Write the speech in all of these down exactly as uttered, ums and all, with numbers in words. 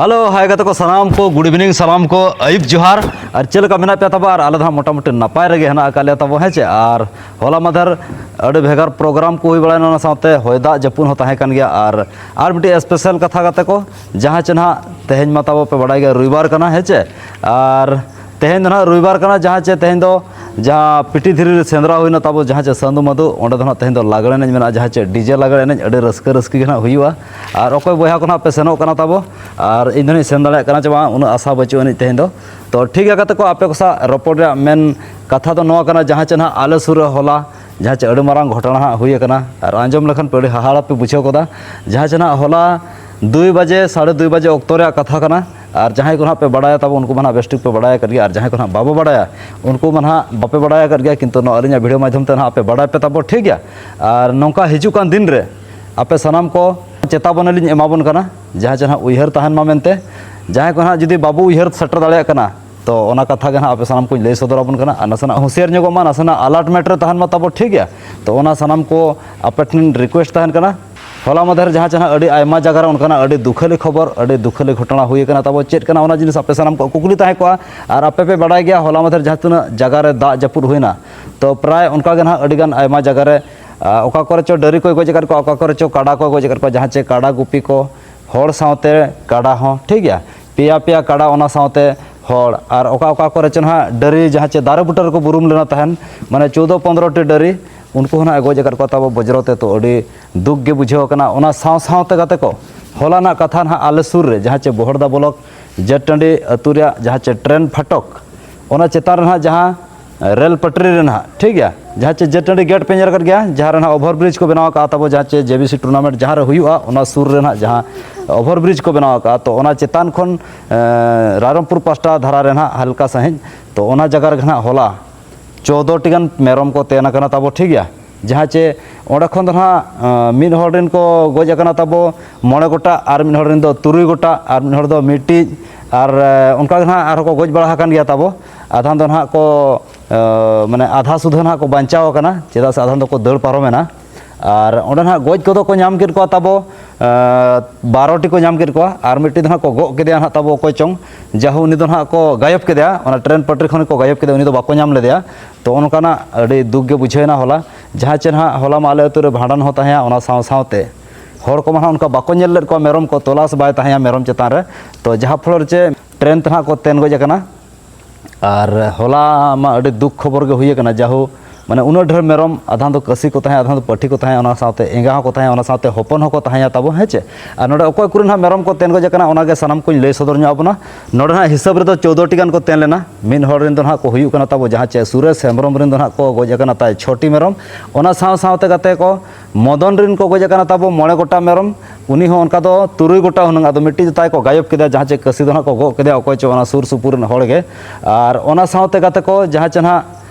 Hello, ᱦᱟᱭ ᱜᱟᱛᱮ ᱠᱚ ᱥᱟᱱᱟᱢ ᱠᱚ, ᱜᱩᱰ ᱤᱵᱷᱤᱱᱤᱝ, ᱥᱟᱞᱟᱢ ᱠᱚ, ᱟᱹᱭᱩᱵ ᱡᱚᱦᱟᱨ᱾ ᱟᱨ ᱪᱮᱫ ᱞᱮᱠᱟ ᱢᱮᱱᱟᱜ ᱯᱮᱭᱟ ᱛᱟᱵᱚ? ᱟᱨ ᱟᱞᱮ ᱫᱚ ᱦᱟᱸᱜ ᱢᱚᱴᱟᱢᱩᱴᱤ ᱱᱟᱯᱟᱭ ᱨᱮᱜᱮ ᱦᱮᱱᱟᱜ ᱟᱠᱟᱫ ᱞᱮᱭᱟ ᱛᱟᱵᱚ, ᱦᱮᱸ ᱪᱮ? ᱟᱨ ᱦᱚᱞᱟ ᱢᱟᱫᱷᱮᱨ ᱟᱹᱰᱤ ᱵᱷᱮᱜᱟᱨ ᱯᱨᱳᱜᱨᱟᱢ ᱠᱚ ᱦᱩᱭ ᱵᱟᱲᱟᱭᱮᱱᱟ, ᱚᱱᱟ ᱥᱟᱶᱛᱮ ᱦᱚᱭ ᱫᱟᱜ ᱡᱟᱹᱯᱩᱫ ᱦᱚᱸ ᱛᱟᱦᱮᱸ ᱠᱟᱱ ᱜᱮᱭᱟ᱾ ᱟᱨ ᱟᱨ ᱢᱤᱫᱴᱤᱡ ᱥᱯᱮᱥᱟᱞ ᱠᱟᱛᱷᱟ ᱜᱟᱛᱮ ᱠᱚ, ᱡᱟᱦᱟᱸ ᱪᱮ ᱱᱟᱦᱟᱜ ᱛᱮᱦᱮᱧ ᱢᱟ ᱛᱟᱵᱚ ᱯᱮ ᱵᱟᱲᱟᱭ ᱜᱮᱭᱟ ᱨᱚᱵᱤᱵᱟᱨ ᱠᱟᱱᱟ, ᱦᱮᱸ ᱪᱮ? ᱟᱨ ᱛᱮᱦᱮᱧ ᱫᱚ ᱱᱟᱦᱟᱜ ᱨᱚᱵᱤᱵᱟᱨ ᱠᱟᱱᱟ, ᱡᱟᱦᱟᱸ ᱪᱮ ᱛᱮᱦᱮᱧ ᱫᱚ ᱡᱟᱦᱟᱸ ᱯᱤᱴᱤ ᱫᱷᱤᱨᱤ ᱨᱮ ᱥᱮᱸᱫᱽᱨᱟ ᱦᱩᱭᱱᱟ ᱛᱟᱵᱚ, ᱡᱟᱦᱟᱸ ᱪᱮ ᱥᱟᱹᱱᱫᱩ ᱢᱟᱹᱫᱩ, ᱚᱸᱰᱮ ᱫᱚ ᱱᱟᱦᱟᱜ ᱛᱮᱦᱮᱧ ᱫᱚ ᱞᱟᱜᱽᱲᱮ ᱮᱱᱮᱡ ᱢᱮᱱᱟᱜᱼᱟ, ᱡᱟᱦᱟᱸ ᱪᱮ ᱰᱤᱡᱮ ᱞᱟᱜᱽᱲᱮ ᱮᱱᱮᱡ ᱟᱹᱰᱤ ᱨᱟᱹᱥᱠᱟᱹ ᱨᱟᱹᱥᱠᱤ ᱜᱮ ᱱᱟᱦᱟᱜ ᱦᱩᱭᱩᱜᱼᱟ᱾ ᱟᱨ ᱚᱠᱚᱭ ᱵᱚᱭᱦᱟ ᱠᱚ ᱱᱟᱦᱟᱜ ᱯᱮ ᱥᱮᱱᱚᱜ ᱠᱟᱱᱟ ᱛᱟᱵᱚ, ᱟᱨ ᱤᱧ ᱫᱚ ᱱᱟᱦᱟᱜ ᱥᱮᱱ ᱫᱟᱲᱮᱭᱟᱜ ᱠᱟᱱᱟ ᱪᱮ ᱵᱟᱝ, ᱩᱱᱟᱹᱜ ᱟᱥᱟ ᱵᱟᱹᱪᱩᱜ ᱟᱹᱱᱤᱡ ᱛᱮᱦᱮᱧ ᱫᱚ᱾ ᱛᱚ ᱴᱷᱤᱠ ᱜᱮᱭᱟ ᱜᱟᱛᱮ ᱠᱚ, ᱟᱯᱮ ᱠᱚ ᱥᱟᱶ ᱨᱚᱯᱚᱲ ᱨᱮᱭᱟᱜ ᱢᱮᱱ ᱠᱟᱛᱷᱟ ᱫᱚ ᱱᱚᱣᱟ ᱠᱟᱱᱟ, ᱡᱟᱦᱟᱸ ᱪᱮ ᱱᱟᱦᱟᱜ ᱟᱞᱮ ᱥᱩᱨ ᱨᱮ ᱦᱚᱞᱟ ᱡᱟᱦᱟᱸ ᱪᱮ ᱟᱹᱰᱤ ᱢᱟᱨᱟᱝ ᱜᱷᱚᱴᱚᱱᱟ ᱦᱟᱸᱜ ᱦᱩᱭ ᱟᱠᱟᱱᱟ, ᱟᱨ ᱟᱸᱡᱚᱢ ᱞᱮᱠᱷᱟᱱ ᱯᱮ ᱟᱹᱰᱤ ᱦᱟᱦᱟᱲᱟ ᱯᱮ ᱵᱩᱡᱷᱟᱹᱣ ᱜᱚᱫᱟ᱾ ᱡᱟᱦᱟᱸ ᱪᱮ ᱱᱟᱦᱟᱜ ᱦᱚᱞᱟ ᱫᱩᱭ ᱵᱟᱡᱮ, ᱥᱟᱲᱮ ᱫᱩᱭ ᱵᱟᱡᱮ ᱚᱠᱛᱚ ᱨᱮᱭᱟᱜ ᱠᱟᱛᱷᱟ ᱠᱟᱱᱟ᱾ ᱟᱨ ᱡᱟᱦᱟᱸᱭ ᱠᱚ ᱱᱟᱦᱟᱜ ᱯᱮ ᱵᱟᱲᱟᱭᱟ ᱛᱟᱵᱚ, ᱩᱱᱠᱩ ᱢᱟ ᱱᱟᱦᱟᱜ ᱵᱮᱥ ᱴᱷᱤᱠ ᱯᱮ ᱵᱟᱲᱟᱭ ᱟᱠᱟᱫ ᱜᱮᱭᱟ, ᱟᱨ ᱡᱟᱦᱟᱸᱭ ᱠᱚ ᱱᱟᱦᱟᱜ ᱵᱟᱵᱚ ᱵᱟᱲᱟᱭᱟ, ᱩᱱᱠᱩ ᱢᱟ ᱱᱟᱦᱟᱜ ᱵᱟᱯᱮ ᱵᱟᱲᱟᱭ ᱟᱠᱟᱫ ᱜᱮᱭᱟ, ᱠᱤᱱᱛᱩ ᱱᱚᱣᱟ ᱟᱹᱞᱤᱧᱟᱜ ᱵᱷᱤᱰᱤᱭᱳ ᱢᱟᱫᱽᱫᱷᱚᱢ ᱛᱮ ᱱᱟᱦᱟᱜ ᱯᱮ ᱵᱟᱲᱟᱭ ᱯᱮ ᱛᱟᱵᱚ, ᱴᱷᱤᱠ ᱜᱮᱭᱟ? ᱟᱨ ᱱᱚᱝᱠᱟ ᱦᱤᱡᱩᱜ ᱠᱟᱱ ᱫᱤᱱ ᱨᱮ ᱟᱯᱮ ᱥᱟᱱᱟᱢ ᱠᱚ ᱪᱮᱛᱟᱵᱚᱱᱤ ᱞᱤᱧ ᱮᱢᱟᱵᱚᱱ ᱠᱟᱱᱟ, ᱡᱟᱦᱟᱸ ᱪᱮ ᱱᱟᱦᱟᱜ ᱩᱭᱦᱟᱹᱨ ᱛᱟᱦᱮᱱ ᱢᱟ ᱢᱮᱱᱛᱮ᱾ ᱡᱟᱦᱟᱸᱭ ᱠᱚ ᱱᱟᱦᱟᱜ ᱡᱩᱫᱤ ᱵᱟᱵᱚ ᱩᱭᱦᱟᱹᱨ ᱥᱮᱴᱮᱨ ᱫᱟᱲᱮᱭᱟᱜ ᱠᱟᱱᱟ, ᱛᱚ ᱚᱱᱟ ᱠᱟᱛᱷᱟ ᱜᱮ ᱱᱟᱦᱟᱜ ᱟᱯᱮ ᱥᱟᱱᱟᱢ ᱠᱚᱧ ᱞᱟᱹᱭ ᱥᱚᱫᱚᱨ ᱟᱵᱚᱱ ᱠᱟᱱᱟ᱾ ᱟᱨ ᱱᱟᱥᱮᱱᱟᱜ ᱦᱩᱸᱥᱤᱭᱟᱨ ᱧᱚᱜᱚᱜ ᱢᱟ, ᱱᱟᱥᱮᱱᱟᱜ ᱟᱞᱟᱨᱴ ᱢᱮᱴ ᱨᱮ ᱛᱟᱦᱮᱱ ᱢᱟ ᱛᱟᱵᱚ, ᱴᱷᱤᱠ ᱜᱮᱭᱟ? ᱛᱚ ᱚᱱᱟ ᱥᱟᱱᱟᱢ ᱠᱚ ᱟᱯᱮ ᱴᱷᱮᱱ ᱨᱤᱠᱩᱭᱮᱥᱴ ᱛᱟᱦᱮᱱ ᱠᱟᱱᱟ᱾ ᱦᱚᱞᱟ ᱢᱟᱫᱷᱮᱨ ᱡᱟᱦᱟᱸ ᱪᱮ ᱱᱟᱦᱟᱜ ᱟᱹᱰᱤ ᱟᱭᱢᱟ ᱡᱟᱭᱜᱟ ᱨᱮ ᱚᱱᱠᱟᱱᱟᱜ ᱟᱹᱰᱤ ᱫᱩᱠᱷᱟᱹᱞᱤ ᱠᱷᱚᱵᱚᱨ, ᱟᱹᱰᱤ ᱫᱩᱠᱷᱟᱹᱞᱤ ᱜᱷᱚᱴᱚᱱᱟ ᱦᱩᱭ ᱟᱠᱟᱱᱟ ᱛᱟᱵᱚ, ᱪᱮᱫ ᱠᱟᱱᱟ ᱚᱱᱟ ᱡᱤᱱᱤᱥ ᱟᱯᱮ ᱥᱟᱱᱟᱢ ᱠᱚ ᱠᱩᱠᱞᱤ ᱛᱟᱦᱮᱸ ᱠᱚᱜᱼᱟ᱾ ᱟᱨ ᱟᱯᱮ ᱯᱮ ᱵᱟᱲᱟᱭ ᱜᱮᱭᱟ ᱦᱚᱞᱟ ᱢᱟᱫᱷᱮᱨ ᱡᱟᱦᱟᱸ ᱛᱤᱱᱟᱹᱜ ᱡᱟᱭᱜᱟ ᱨᱮ ᱫᱟᱜ ᱡᱟᱹᱯᱩᱫ ᱦᱩᱭᱱᱟ, ᱛᱚ ᱯᱨᱟᱭ ᱚᱱᱠᱟ ᱜᱮ ᱱᱟᱦᱟᱜ ᱟᱹᱰᱤ ᱜᱟᱱ ᱟᱭᱢᱟ ᱡᱟᱭᱜᱟ ᱨᱮ, ᱟᱨ ᱚᱠᱟ ᱠᱚᱨᱮ ᱪᱚ ᱰᱟᱹᱨᱤ ᱠᱚᱭ ᱜᱚᱡ ᱟᱠᱟᱫ ᱠᱚᱣᱟ, ᱚᱠᱟ ᱠᱚᱨᱮ ᱪᱚ ᱠᱟᱰᱟ ᱠᱚᱭ ᱜᱚᱡ ᱟᱠᱟᱫ ᱠᱚᱣᱟ, ᱡᱟᱦᱟᱸ ᱪᱮ ᱠᱟᱰᱟ ᱜᱩᱯᱤ ᱠᱚ, ᱦᱚᱲ ᱥᱟᱶᱛᱮ ᱠᱟᱰᱟ ᱦᱚᱸ, ᱴᱷᱤᱠ ᱜᱮᱭᱟ, ᱯᱮᱭᱟ ᱯᱮᱭᱟ ᱠᱟᱰᱟ, ᱚᱱᱟ ᱥᱟᱶᱛᱮ ᱦᱚᱲ, ᱟᱨ ᱚᱠᱟ ᱚᱠᱟ ᱠᱚᱨᱮ ᱪᱚ ᱱᱟᱦᱟᱜ ᱰᱟᱹᱨᱤ, ᱡᱟᱦᱟᱸ ᱪᱮ ᱫᱟᱨᱮ ᱵᱩᱴᱟᱹ ᱨᱮᱠᱚ ᱵᱩᱨᱩᱢ ᱞᱮᱱᱟ ᱛᱟᱦᱮᱱ, ᱢᱟᱱᱮ ᱪᱳᱫᱚ ᱯᱚᱱᱫᱽᱨᱚ ᱴᱤ ᱰᱟᱹᱨᱤ, ᱩᱱᱠᱩ ᱦᱚᱸ ᱱᱟᱦᱟᱜ ᱮ ᱜᱚᱡ ᱟᱠᱟᱫ ᱠᱚᱣᱟ ᱛᱟᱵᱚ ᱵᱚᱡᱽᱨᱚ ᱛᱮ᱾ ᱛᱚ ᱟᱹᱰᱤ ᱫᱩᱠ ᱜᱮ ᱵᱩᱡᱷᱟᱹᱣ ᱠᱟᱱᱟ᱾ ᱚᱱᱟ ᱥᱟᱶ ᱥᱟᱶᱛᱮ ᱜᱟᱛᱮ ᱠᱚ, ᱦᱚᱞᱟᱱᱟᱜ ᱠᱟᱛᱷᱟ ᱱᱟᱦᱟᱜ ᱟᱞᱮ ᱥᱩᱨ ᱨᱮ ᱡᱟᱦᱟᱸ ᱪᱮ ᱵᱚᱦᱚᱲᱫᱟ ᱵᱞᱚᱠ ᱡᱮᱴ ᱴᱟᱺᱰᱤ ᱟᱹᱛᱩ ᱨᱮᱭᱟᱜ ᱡᱟᱦᱟᱸ ᱪᱮ ᱴᱨᱮᱱ ᱯᱷᱟᱴᱚᱠ, ᱚᱱᱟ ᱪᱮᱛᱟᱱ ᱨᱮ ᱱᱟᱦᱟᱜ ᱡᱟᱦᱟᱸ ᱨᱮᱞ ᱯᱟᱴᱨᱤ ᱨᱮ ᱱᱟᱦᱟᱜ, ᱴᱷᱤᱠ ᱜᱮᱭᱟ, ᱡᱟᱦᱟᱸ ᱪᱮ ᱡᱮᱴ ᱴᱟᱺᱰᱤ ᱜᱮᱴ ᱯᱮ ᱧᱮᱞ ᱟᱠᱟᱫ ᱜᱮᱭᱟ, ᱡᱟᱦᱟᱸ ᱨᱮ ᱱᱟᱦᱟᱜ ᱳᱵᱷᱟᱨ ᱵᱨᱤᱡᱽ ᱠᱚ ᱵᱮᱱᱟᱣ ᱟᱠᱟᱫᱼᱟ ᱛᱟᱵᱚ, ᱡᱟᱦᱟᱸ ᱪᱮ ᱡᱮ ᱵᱤ ᱥᱤ ᱴᱩᱨᱱᱟᱢᱮᱱᱴ ᱡᱟᱦᱟᱸ ᱨᱮ ᱦᱩᱭᱩᱜᱼᱟ, ᱚᱱᱟ ᱥᱩᱨ ᱨᱮ ᱱᱟᱦᱟᱜ ᱡᱟᱦᱟᱸ ᱳᱵᱷᱟᱨ ᱵᱨᱤᱡᱽ ᱠᱚ ᱵᱮᱱᱟᱣ ᱟᱠᱟᱫᱼᱟ, ᱛᱚ ᱚᱱᱟ ᱪᱮᱛᱟᱱ ᱠᱷᱚᱱ, ᱮᱸ, ᱨᱟᱭᱨᱚᱝᱯᱩᱨ ᱯᱟᱥᱴᱟ ᱫᱷᱟᱨᱟ ᱨᱮ ᱱᱟᱦᱟᱜ ᱦᱟᱞᱠᱟ ᱥᱟᱺᱦᱤᱡ, ᱛᱚ ᱚᱱᱟ ᱡᱟᱭᱜᱟ ᱨᱮᱜᱮ ᱱᱟᱦᱟᱜ ᱦᱚᱞᱟ ᱪᱳᱫᱽᱫᱳ ᱴᱤ ᱜᱟᱱ ᱢᱮᱨᱚᱢ ᱠᱚ ᱛᱮᱱ ᱟᱠᱟᱱᱟ ᱛᱟᱵᱚ, ᱴᱷᱤᱠ ᱜᱮᱭᱟ᱾ ᱡᱟᱦᱟᱸ ᱪᱮ ᱚᱸᱰᱮ ᱠᱷᱚᱱ ᱫᱚ ᱱᱟᱦᱟᱜ, ᱟᱸ, ᱢᱤᱫ ᱦᱚᱲ ᱨᱮᱱ ᱠᱚ ᱜᱚᱡ ᱟᱠᱟᱱᱟ ᱛᱟᱵᱚ ᱢᱚᱬᱮ ᱜᱚᱴᱟ, ᱟᱨ ᱢᱤᱫ ᱦᱚᱲ ᱨᱮᱱ ᱫᱚ ᱛᱩᱨᱩᱭ ᱜᱚᱴᱟ, ᱟᱨ ᱢᱤᱫ ᱦᱚᱲ ᱫᱚ ᱢᱤᱫᱴᱤᱡ, ᱟᱨ, ᱮ, ᱚᱱᱠᱟ ᱜᱮ ᱱᱟᱦᱟᱜ ᱟᱨᱦᱚᱸ ᱠᱚ ᱜᱚᱡ ᱵᱟᱲᱟ ᱟᱠᱟᱱ ᱜᱮᱭᱟ ᱛᱟᱵᱚ᱾ ᱟᱫᱷᱟᱱ ᱫᱚ ᱱᱟᱦᱟᱜ ᱠᱚ, ᱮ, ᱢᱟᱱᱮ ᱟᱫᱷᱟ ᱥᱩᱫᱷᱟᱹ ᱱᱟᱦᱟᱜ ᱠᱚ ᱵᱟᱧᱪᱟᱣ ᱟᱠᱟᱱᱟ, ᱪᱮᱫᱟᱜ ᱥᱮ ᱟᱫᱷᱟᱱ ᱫᱚᱠᱚ ᱫᱟᱹᱲ ᱯᱟᱨᱚᱢᱮᱱᱟ᱾ ᱟᱨ ᱚᱸᱰᱮ ᱱᱟᱦᱟᱜ ᱜᱚᱡ ᱠᱚᱫᱚ ᱠᱚ ᱧᱟᱢ ᱠᱮᱫ ᱠᱚᱣᱟ ᱛᱟᱵᱚ ᱵᱟᱨᱚ ᱴᱤ ᱠᱚ ᱧᱟᱢ ᱠᱮᱫ ᱠᱚᱣᱟ, ᱟᱨ ᱢᱤᱫᱴᱤᱡ ᱫᱚ ᱦᱟᱸᱜ ᱠᱚ ᱜᱚᱜ ᱠᱮᱫᱮᱭᱟ ᱦᱟᱸᱜ ᱛᱟᱵᱚ ᱚᱠᱚᱭ ᱪᱚᱝ, ᱡᱟᱦᱳ ᱩᱱᱤ ᱫᱚ ᱦᱟᱸᱜ ᱠᱚ ᱜᱟᱭᱚᱵ ᱠᱮᱫᱮᱭᱟ, ᱚᱱᱟ ᱴᱨᱮᱱ ᱯᱟᱴᱨᱤ ᱠᱷᱚᱱ ᱠᱚ ᱜᱟᱭᱚᱵ ᱠᱮᱫᱮᱭᱟ, ᱩᱱᱤ ᱫᱚ ᱵᱟᱠᱚ ᱧᱟᱢ ᱞᱮᱫᱮᱭᱟ᱾ ᱛᱚ ᱚᱱᱠᱟᱱᱟᱜ ᱟᱹᱰᱤ ᱫᱩᱠ ᱜᱮ ᱵᱩᱡᱷᱟᱹᱣ ᱮᱱᱟ ᱦᱚᱞᱟ, ᱡᱟᱦᱟᱸ ᱪᱮ ᱦᱟᱸᱜ ᱦᱚᱞᱟ ᱢᱟ ᱟᱞᱮ ᱟᱹᱛᱩ ᱨᱮ ᱵᱷᱟᱸᱰᱟᱱ ᱦᱚᱸ ᱛᱟᱦᱮᱸᱭᱟ, ᱚᱱᱟ ᱥᱟᱶ ᱥᱟᱶᱛᱮ ᱦᱚᱲ ᱠᱚᱢᱟ ᱦᱟᱸᱜ ᱚᱱᱠᱟ ᱵᱟᱠᱚ ᱧᱮᱞ ᱞᱮᱫ ᱠᱚᱣᱟ ᱢᱮᱨᱚᱢ ᱠᱚ, ᱛᱚᱞᱟᱥ ᱵᱟᱭ ᱛᱟᱦᱮᱸᱭᱟ ᱢᱮᱨᱚᱢ ᱪᱮᱛᱟᱱ ᱨᱮ᱾ ᱛᱚ ᱡᱟᱦᱟᱸ ᱯᱷᱚᱞᱚ ᱨᱮ ᱪᱮ ᱴᱨᱮᱱ ᱛᱮ ᱦᱟᱸᱜ ᱠᱚ ᱛᱮᱱ ᱜᱚᱡ ᱟᱠᱟᱱᱟ᱾ ᱟᱨ ᱦᱚᱞᱟ ᱢᱟ ᱟᱹᱰᱤ ᱫᱩᱠ ᱠᱷᱚᱵᱚᱨ ᱜᱮ ᱦᱩᱭ ᱟᱠᱟᱱᱟ, ᱡᱟᱦᱳ ᱢᱟᱱᱮ ᱩᱱᱟᱹᱜ ᱰᱷᱮᱨ ᱢᱮᱨᱚᱢ, ᱟᱫᱷᱟᱱ ᱫᱚ ᱠᱟᱹᱥᱤ ᱠᱚ ᱛᱟᱦᱮᱸ, ᱟᱫᱷᱟᱱ ᱫᱚ ᱯᱟᱹᱴᱷᱤ ᱠᱚ ᱛᱟᱦᱮᱸ, ᱚᱱᱟ ᱥᱟᱶᱛᱮ ᱮᱸᱜᱟ ᱦᱚᱸᱠᱚ ᱛᱟᱦᱮᱸ, ᱚᱱᱟ ᱥᱟᱶᱛᱮ ᱦᱚᱯᱚᱱ ᱦᱚᱸᱠᱚ ᱛᱟᱦᱮᱸᱭᱟ ᱛᱟᱵᱚ, ᱦᱮᱸ ᱪᱮ? ᱟᱨ ᱱᱚᱰᱮ ᱚᱠᱚᱭ ᱠᱚᱨᱮᱱ ᱦᱟᱸᱜ ᱢᱮᱨᱚᱢ ᱠᱚ ᱛᱮᱱ ᱜᱚᱡ ᱟᱠᱟᱱᱟ, ᱚᱱᱟᱜᱮ ᱥᱟᱱᱟᱢ ᱠᱚᱧ ᱞᱟᱹᱭ ᱥᱚᱫᱚᱨ ᱧᱚᱜ ᱟᱵᱚᱱᱟ᱾ ᱱᱚᱰᱮ ᱦᱟᱸᱜ ᱦᱤᱥᱟᱹᱵ ᱨᱮᱫᱚ ᱪᱳᱫᱽᱫᱳ ᱴᱤ ᱜᱟᱱ ᱠᱚ ᱛᱮᱱ ᱞᱮᱱᱟ᱾ ᱢᱤᱫ ᱦᱚᱲ ᱨᱮᱱ ᱫᱚ ᱦᱟᱸᱜ ᱠᱚ ᱦᱩᱭᱩᱜ ᱠᱟᱱᱟ ᱛᱟᱵᱚ, ᱡᱟᱦᱟᱸ ᱪᱮ ᱥᱩᱨᱮᱥ ᱦᱮᱢᱵᱨᱚᱢ ᱨᱮᱱ ᱫᱚ ᱦᱟᱸᱜ ᱠᱚ ᱜᱚᱡ ᱟᱠᱟᱱᱟ ᱛᱟᱭ ᱪᱷᱚᱴᱤ ᱢᱮᱨᱚᱢ᱾ ᱚᱱᱟ ᱥᱟᱶ ᱥᱟᱶᱛᱮ ᱜᱟᱛᱮ ᱠᱚ ᱢᱚᱫᱚᱱ ᱨᱮᱱ ᱠᱚ ᱜᱚᱡ ᱟᱠᱟᱱᱟ ᱛᱟᱵᱚ ᱢᱚᱬᱮ ᱜᱚᱴᱟ ᱢᱮᱨᱚᱢ, ᱩᱱᱤ ᱦᱚᱸ ᱚᱱᱠᱟ ᱫᱚ ᱛᱩᱨᱩᱭ ᱜᱚᱴᱟ ᱦᱩᱱᱟᱹᱝ, ᱟᱫᱚ ᱢᱤᱫᱴᱤᱡ ᱫᱚ ᱛᱟᱭ ᱠᱚ ᱜᱟᱭᱚᱵ ᱠᱮᱫᱮᱭᱟ, ᱡᱟᱦᱟᱸ ᱪᱮ ᱠᱟᱹᱥᱤ ᱫᱚ ᱦᱟᱸᱜ ᱠᱚ ᱜᱚᱜ ᱠᱮᱫᱮᱭᱟ, ᱚᱠᱚᱭ ᱪᱚ ᱚᱱᱟ ᱥᱩᱨ ᱥᱩᱯᱩᱨ ᱨᱮᱱ ᱦᱚᱲ ᱜᱮ᱾ ᱟᱨ ᱚᱱᱟ ᱥᱟᱶᱛᱮ ᱜᱟᱛᱮ ᱠᱚ ᱡᱟᱦᱟᱸ ᱪᱮ ᱱᱟᱦᱟᱜ,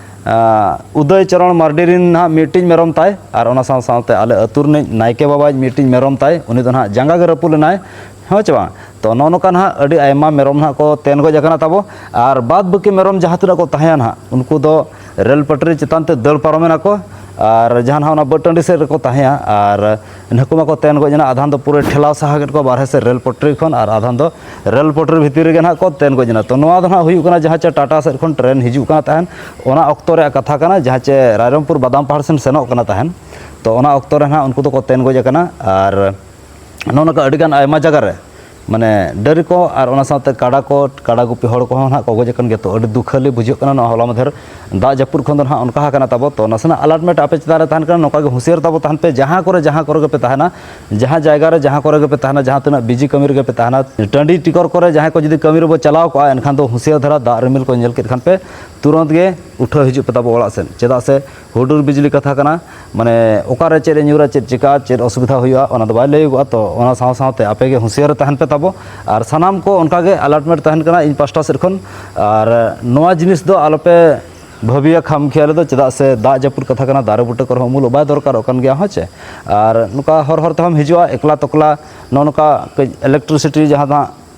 ᱟᱸ, ᱩᱫᱚᱭ ᱪᱚᱨᱚᱬ ᱢᱟᱨᱰᱤ ᱨᱮᱱ ᱱᱟᱦᱟᱜ ᱢᱤᱫᱴᱤᱡ ᱢᱮᱨᱚᱢ ᱛᱟᱭ, ᱟᱨ ᱚᱱᱟ ᱥᱟᱶ ᱥᱟᱶᱛᱮ ᱟᱞᱮ ᱟᱹᱛᱩ ᱨᱤᱱᱤᱡ ᱱᱟᱭᱠᱮ ᱵᱟᱵᱟᱭᱤᱡ ᱢᱤᱫᱴᱤᱡ ᱢᱮᱨᱚᱢ ᱛᱟᱭ, ᱩᱱᱤ ᱫᱚ ᱱᱟᱦᱟᱜ ᱡᱟᱸᱜᱟ ᱜᱮ ᱨᱟᱹᱯᱩᱫ ᱞᱮᱱᱟᱭ, ᱦᱮᱸ ᱪᱮ ᱵᱟᱝ? ᱛᱚ ᱱᱚᱜᱼᱚ ᱱᱚᱝᱠᱟ ᱱᱟᱦᱟᱜ ᱟᱹᱰᱤ ᱟᱭᱢᱟ ᱢᱮᱨᱚᱢ ᱱᱟᱦᱟᱜ ᱠᱚ ᱛᱮᱱ ᱜᱚᱡ ᱟᱠᱟᱱᱟ ᱛᱟᱵᱚ, ᱟᱨ ᱵᱟᱫ ᱵᱟᱹᱠᱤ ᱢᱮᱨᱚᱢ ᱡᱟᱦᱟᱸ ᱛᱤᱱᱟᱹᱜ ᱠᱚ ᱛᱟᱦᱮᱸᱭᱟ ᱱᱟᱦᱟᱜ, ᱩᱱᱠᱩ ᱫᱚ ᱨᱮᱞ ᱯᱟᱴᱨᱤ ᱪᱮᱛᱟᱱ ᱛᱮ ᱫᱟᱹᱲ ᱯᱟᱨᱚᱢ ᱮᱱᱟ ᱠᱚ, ᱟᱨ ᱡᱟᱦᱟᱸ ᱱᱟᱦᱟᱜ ᱚᱱᱟ ᱵᱟᱹᱫ ᱴᱟᱺᱰᱤ ᱥᱮᱫ ᱨᱮᱠᱚ ᱛᱟᱦᱮᱸᱭᱟ, ᱟᱨ ᱱᱩᱠᱩ ᱢᱟᱠᱚ ᱛᱮᱱ ᱜᱚᱡ ᱮᱱᱟ, ᱟᱫᱷᱟᱱ ᱫᱚ ᱯᱩᱨᱟᱹ ᱴᱷᱮᱞᱟᱣ ᱥᱟᱦᱟ ᱠᱮᱫ ᱠᱚᱣᱟ ᱵᱟᱨᱦᱮ ᱥᱮᱫ ᱨᱮᱞ ᱯᱟᱴᱨᱤ ᱠᱷᱚᱱ, ᱟᱨ ᱟᱫᱷᱟᱱ ᱫᱚ ᱨᱮᱞ ᱯᱟᱴᱨᱤ ᱵᱷᱤᱛᱤᱨ ᱨᱮᱜᱮ ᱱᱟᱦᱟᱜ ᱠᱚ ᱛᱮᱱ ᱜᱚᱡ ᱮᱱᱟ᱾ ᱛᱚ ᱱᱚᱣᱟ ᱫᱚ ᱱᱟᱦᱟᱜ ᱦᱩᱭᱩᱜ ᱠᱟᱱᱟ ᱡᱟᱦᱟᱸ ᱪᱮ ᱴᱟᱴᱟ ᱥᱮᱫ ᱠᱷᱚᱱ ᱴᱨᱮᱱ ᱦᱤᱡᱩᱜ ᱠᱟᱱᱟ ᱛᱟᱦᱮᱸᱱ, ᱚᱱᱟ ᱚᱠᱛᱚ ᱨᱮᱭᱟᱜ ᱠᱟᱛᱷᱟ ᱠᱟᱱᱟ, ᱡᱟᱦᱟᱸ ᱪᱮ ᱨᱟᱭᱨᱚᱝᱯᱩᱨ ᱵᱟᱫᱟᱢ ᱯᱟᱦᱟᱲ ᱥᱮᱱ ᱥᱮᱱᱚᱜ ᱠᱟᱱᱟ ᱛᱟᱦᱮᱸᱱ᱾ ᱛᱚ ᱚᱱᱟ ᱚᱠᱛᱚ ᱨᱮ ᱱᱟᱦᱟᱜ ᱩᱱᱠᱩ ᱫᱚᱠᱚ ᱛᱮᱱ ᱜᱚᱡ ᱟᱠᱟᱱᱟ᱾ ᱟᱨ ᱱᱚᱜᱼᱚ ᱱᱚᱝᱠᱟ ᱟᱹᱰᱤᱜᱟᱱ ᱟᱭᱢᱟ ᱡᱟᱭᱜᱟ ᱨᱮ ᱢᱟᱱᱮ ᱰᱟᱹᱝᱨᱤ ᱠᱚ ᱟᱨ ᱚᱱᱟ ᱥᱟᱶᱛᱮ ᱠᱟᱰᱟ ᱠᱚ, ᱠᱟᱰᱟ ᱜᱩᱯᱤ ᱦᱚᱲ ᱠᱚᱦᱚᱸ ᱱᱟᱦᱟᱜ ᱠᱚ ᱜᱚᱡ ᱟᱠᱟᱱ ᱜᱮᱭᱟ᱾ ᱛᱚ ᱟᱹᱰᱤ ᱫᱩᱠᱷᱟᱹᱞᱤ ᱵᱩᱡᱷᱟᱹᱜ ᱠᱟᱱᱟ ᱱᱚᱣᱟ ᱦᱚᱞᱟ ᱢᱟᱫᱷᱮᱨ ᱫᱟᱜ ᱡᱟᱹᱯᱩᱫ ᱠᱷᱚᱱ ᱫᱚ ᱱᱟᱦᱟᱜ ᱚᱱᱠᱟ ᱟᱠᱟᱱᱟ ᱛᱟᱵᱚ᱾ ᱛᱚ ᱱᱟᱥᱮᱱᱟᱜ ᱟᱞᱟᱨᱴᱢᱮᱱᱴ ᱟᱯᱮ ᱪᱮᱛᱟᱱ ᱨᱮ ᱛᱟᱦᱮᱱ ᱠᱟᱱᱟ, ᱱᱚᱝᱠᱟ ᱜᱮ ᱦᱩᱸᱥᱤᱭᱟᱹᱨ ᱛᱟᱵᱚ ᱛᱟᱦᱮᱱ ᱯᱮ, ᱡᱟᱦᱟᱸ ᱠᱚᱨᱮ ᱡᱟᱦᱟᱸ ᱠᱚᱨᱮ ᱜᱮᱯᱮ ᱛᱟᱦᱮᱱᱟ, ᱡᱟᱦᱟᱸ ᱡᱟᱭᱜᱟ ᱨᱮ ᱡᱟᱦᱟᱸ ᱠᱚᱨᱮ ᱜᱮᱯᱮ ᱛᱟᱦᱮᱱᱟ, ᱡᱟᱦᱟᱸ ᱛᱤᱱᱟᱹᱜ ᱵᱤᱡᱤ ᱠᱟᱹᱢᱤ ᱨᱮᱜᱮ ᱯᱮ ᱛᱟᱦᱮᱱᱟ, ᱴᱟᱺᱰᱤ ᱴᱤᱠᱚᱨ ᱠᱚᱨᱮ ᱡᱟᱦᱟᱸᱭ ᱠᱚ ᱡᱩᱫᱤ ᱠᱟᱹᱢᱤ ᱨᱮᱵᱚ ᱪᱟᱞᱟᱣ ᱠᱚᱜᱼᱟ, ᱮᱱᱠᱷᱟᱱ ᱫᱚ ᱦᱩᱸᱥᱤᱭᱟᱹᱨ ᱫᱷᱟᱨᱟ ᱫᱟᱜ ᱨᱤᱢᱤᱞ ᱠᱚ ᱧᱮᱞ ᱠᱮᱫ ᱠᱷᱟᱱ ᱯᱮ ᱛᱩᱨᱟᱹᱛ ᱜᱮ ᱩᱴᱷᱟᱹᱣ ᱦᱤᱡᱩᱜ ᱯᱮ ᱛᱟᱵᱚ ᱚᱲᱟᱜ ᱥᱮᱫ, ᱪᱮᱫᱟᱜ ᱥᱮ ᱦᱩᱰᱩᱨ ᱵᱤᱡᱽᱞᱤ ᱠᱟᱛᱷᱟ ᱠᱟᱱᱟ, ᱢᱟᱱᱮ ᱚᱠᱟᱨᱮ ᱪᱮᱫ ᱮ ᱧᱩᱨᱟ, ᱪᱮᱫ ᱪᱤᱠᱟᱹᱜᱼᱟ, ᱪᱮᱫ ᱚᱥᱩᱵᱤᱫᱷᱟ ᱦᱩᱭᱩᱜᱼᱟ, ᱚᱱᱟ ᱫᱚ ᱵᱟᱭ ᱞᱟᱹᱭᱚᱜᱚᱜᱼᱟ᱾ ᱛᱚ ᱚᱱᱟ ᱥᱟᱶ ᱥᱟᱶᱛᱮ ᱟᱯᱮ ᱜᱮ ᱦᱩᱸᱥᱤᱭᱟᱹᱨ ᱨᱮ ᱛᱟᱦᱮᱱ ᱯᱮ ᱛᱟᱵᱚ, ᱟᱨ ᱥᱟᱱᱟᱢ ᱠᱚ ᱚᱱᱠᱟ ᱜᱮ ᱟᱞᱟᱨᱴᱢᱮᱱᱴ ᱛᱟᱦᱮᱱ ᱠᱟᱱᱟ ᱤᱧ ᱯᱟᱥᱴᱟ ᱥᱮᱫ ᱠᱷᱚᱱ᱾ ᱟᱨ ᱱᱚᱣᱟ ᱡᱤᱱᱤᱥ ᱫᱚ ᱟᱞᱚᱯᱮ ᱵᱷᱟᱹᱵᱤᱭᱟ ᱠᱷᱟᱢ ᱠᱷᱮᱭᱟᱞ ᱫᱚ, ᱪᱮᱫᱟᱜ ᱥᱮ ᱫᱟᱜ ᱡᱟᱹᱯᱩᱫ ᱠᱟᱛᱷᱟ ᱠᱟᱱᱟ, ᱫᱟᱨᱮ ᱵᱩᱴᱟᱹ ᱠᱚᱨᱮ ᱦᱚᱸ ᱩᱢᱩᱞᱚᱜ ᱵᱟᱭ ᱫᱚᱨᱠᱟᱨᱚᱜ ᱠᱟᱱ ᱜᱮᱭᱟ, ᱦᱮᱸ ᱪᱮ? ᱟᱨ ᱱᱚᱝᱠᱟ ᱦᱚᱨ ᱦᱚᱨ ᱛᱮᱦᱚᱸᱢ ᱦᱤᱡᱩᱜᱼᱟ ᱮᱠᱞᱟ ᱛᱚᱠᱞᱟ, ᱱᱚᱜᱼᱚ ᱱᱚᱝᱠᱟ ᱠᱟᱹᱡ ᱤᱞᱮᱠᱴᱨᱤᱥᱤᱴᱤ ᱡᱟᱦᱟᱸ ᱫᱚ ᱦᱟᱸᱜ